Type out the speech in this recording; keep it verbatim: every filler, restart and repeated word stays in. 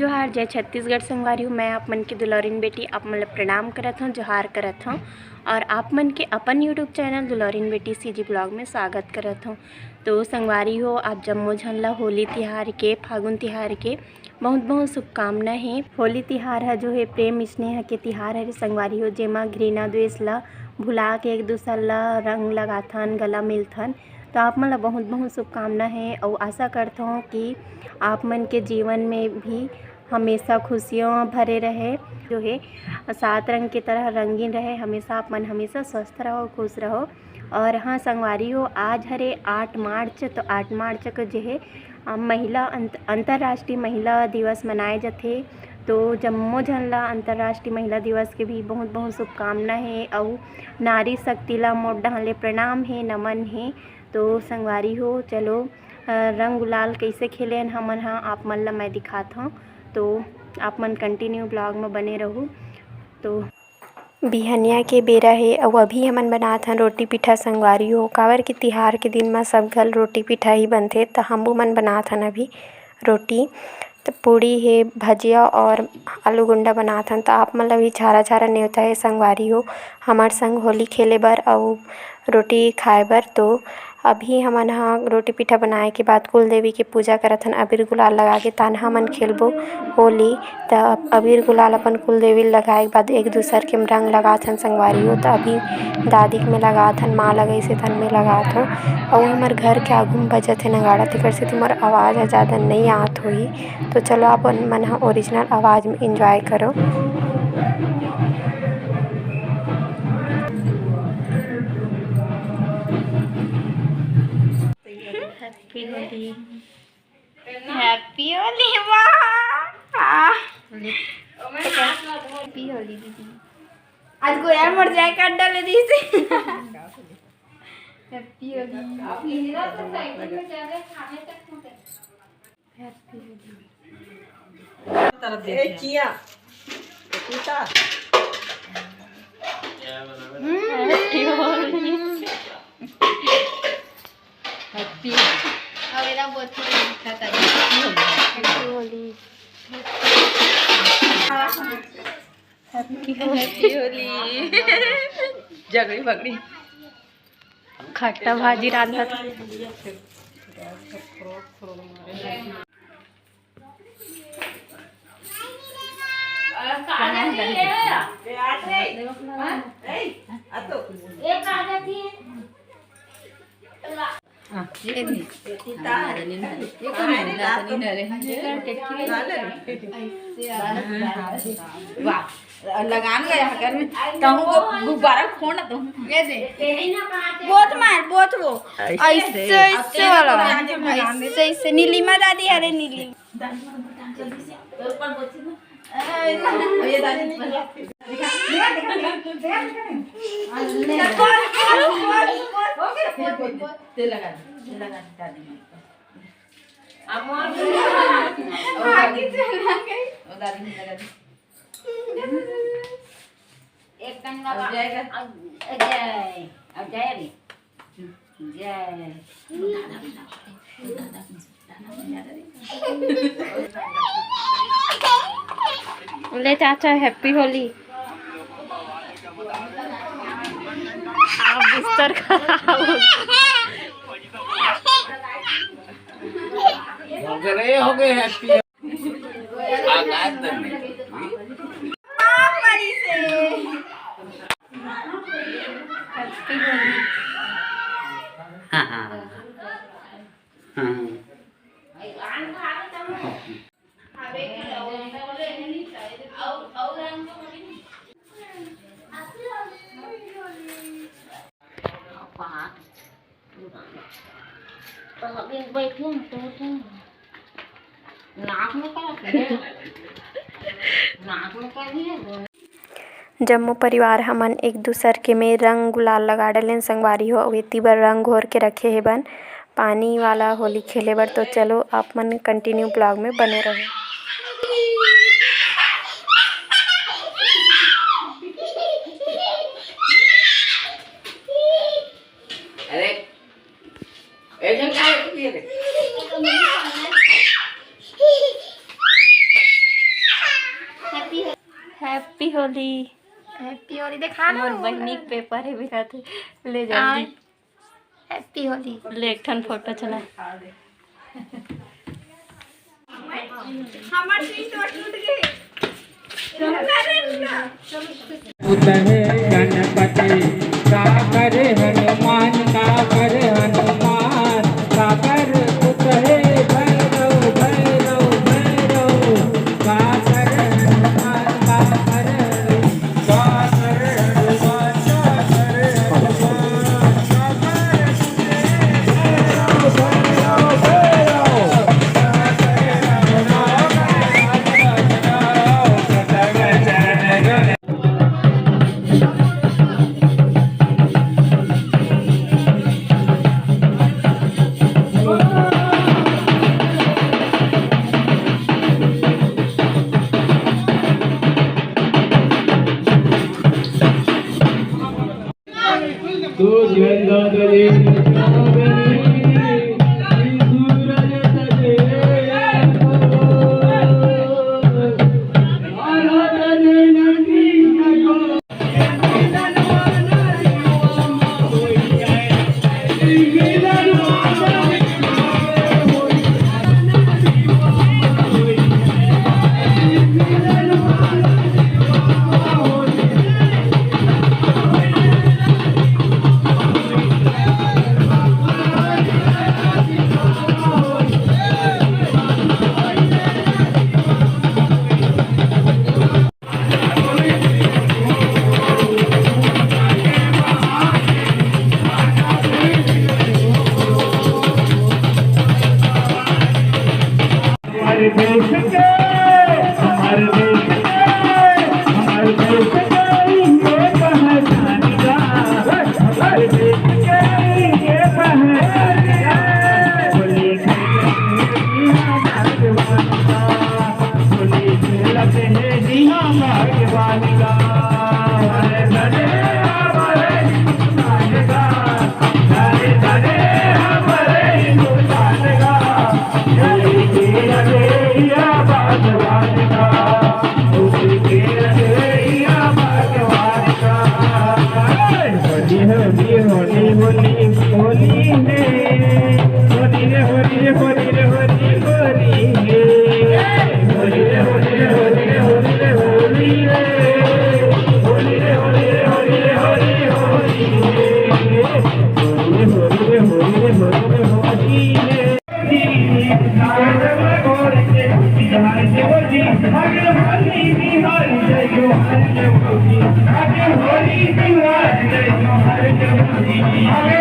जोहार, जय छत्तीसगढ़ संगवारी हो। मैं आप मन के दुलौरिन बेटी आप मन ल प्रणाम करत हौं, जोहार करत हौं और आप मन के अपन YouTube चैनल दुलौरिन बेटी CG ब्लॉग में स्वागत करत हौं। तो संगवारी हो, आप जम्मो झन ल होली तिहार के, फागुन तिहार के बहुत बहुत शुभकामना हे। होली तिहार ह जो हे प्रेम स्नेह के तिहार हरे संगवारी हो, जेमा घृणा द्वेष ल भुला के एक दूसर ल रंग लगाथन, गला मिलथन। तो आप मन ल बहुत बहुत शुभकामना हे अउ आशा करथौं कि आप मन के जीवन में भी हमेशा खुशियों भरे रहे, जो हे सात रंग की तरह रंगीन रहे हमेशा। आप मन हमेशा स्वस्थ रहो, खुश रहो। और हाँ संगवारी हो, आज हरे आठ मार्च, तो आठ मार्च को जो हे अ, महिला अंत-, अंतर्राष्ट्रीय महिला दिवस मनाए जथे। तो जम्मो झन ला अंतर्राष्ट्रीय महिला दिवस के भी बहुत बहुत शुभकामना हे अउ नारी शक्ति ला मोर डहान ले प्रणाम हे, नमन हे। तो संगवारी हो, चलो, अ, रंग गुलाल कइसे खेलेन हमन ह, आप मन ला मैं दिखात हौं। तो आप मन continue ब्लॉग में बने रहू। तो बिहनिया के बेरा हे अउ अभी हमन बनात हन रोटी पीठा संगवारी हो, काबर कि तिहार के दिन म सब घर रोटी पीठा ही बनथे, त हमू मन बनात हन अभी रोटी। त पूड़ी हे, भजिया और आलू गुंडा बनात हन। त आप मन ल भी झारा झारा नेवता हे संगवारी हो, हमर संग होली खेले बर अउ रोटी खाए बर। तो अभी हमन ह रोटी पीठा बनाए के बाद कुल देवी के पूजा करत हन, अबीर गुलाल लगा के। तान हमन खेलबो होली, त अबीर गुलाल अपन कुल देवी ल लगाए के बाद एक दूसर के रंग लगात हन संगवारी हो। त अभी दादी के में लगात हन, माँ लगइसे तन में लगात हन। अउ हमर घर के आगू में बजत हे नगाड़ा, तेकर सेती मोर आवाज ह ज्यादा नइ आत होही। तो चलो, आप मन ह original आवाज में enjoy करो। Happy होली। Happy होली, वाह। Happy होली दीदी। आज गोया मोर जैकेट डाले दीदी। Happy होली। Happy होली। ए, किया। ए, पीता। Happy होली। Happy होली। अब एला बोलथे, Happy होली। Happy होली। झगड़ी भगड़ी। खट्टा भाजी रांधत। वाह, लगान गया हकर में। तहूँ को गुब्बारा फोड़ ना तहूँ। ये दे। बहुत मार, बहुत वो। ऐसे, ऐसे, ऐसे वाला। ऐसे, ऐसे। नीलिमा दादी, अरे नीलिमा। एक गंगा अब जाएगा। अब, अब जाए, अब जाए रे। जय। ले चाचा, Happy होली। आप बिस्तर खराब हो गया। हो गए, हो गए Happy। आकाश दर्शन। हाँ, हाँ, हाँ। हाँ, हाँ। जम्मो परिवार हमन एक दूसर के में रंग गुलाल लगा डलेन संगवारी हो, अउ एती बर रंग घोर के रखे हेबन। पानी वाला होली खेले बर। तो चलो, आप मन continue vlog में बने रहो। अरे, एक जन का है, तू ये देख। होली। Happy होली देखा ना मोर बहिनी के paper हे बिना थे। ले जल्दी। Happy होली। ले एक ठन photo चला। हमर चीज तो टूट गई। उतहे गणपति का करे हनुमान, का करे हनुमान, का कर उतहे भैरव, भैरव, भैरव, का करे हनुमान, का करे हनुमान, का करे हनुमान, का करे हनुमान, का करे हमारे देश के, हमारे देश के, हमारे देश के ये पहचान का, हमारे देश के ये पहचान का। होली खेले बिना भगवान का, होली खेलते हैं बिना भगवान का। हमारे देश के, हमारे हिंदुस्तान का, हमारे देश के, हमारे हिंदुस्तान का।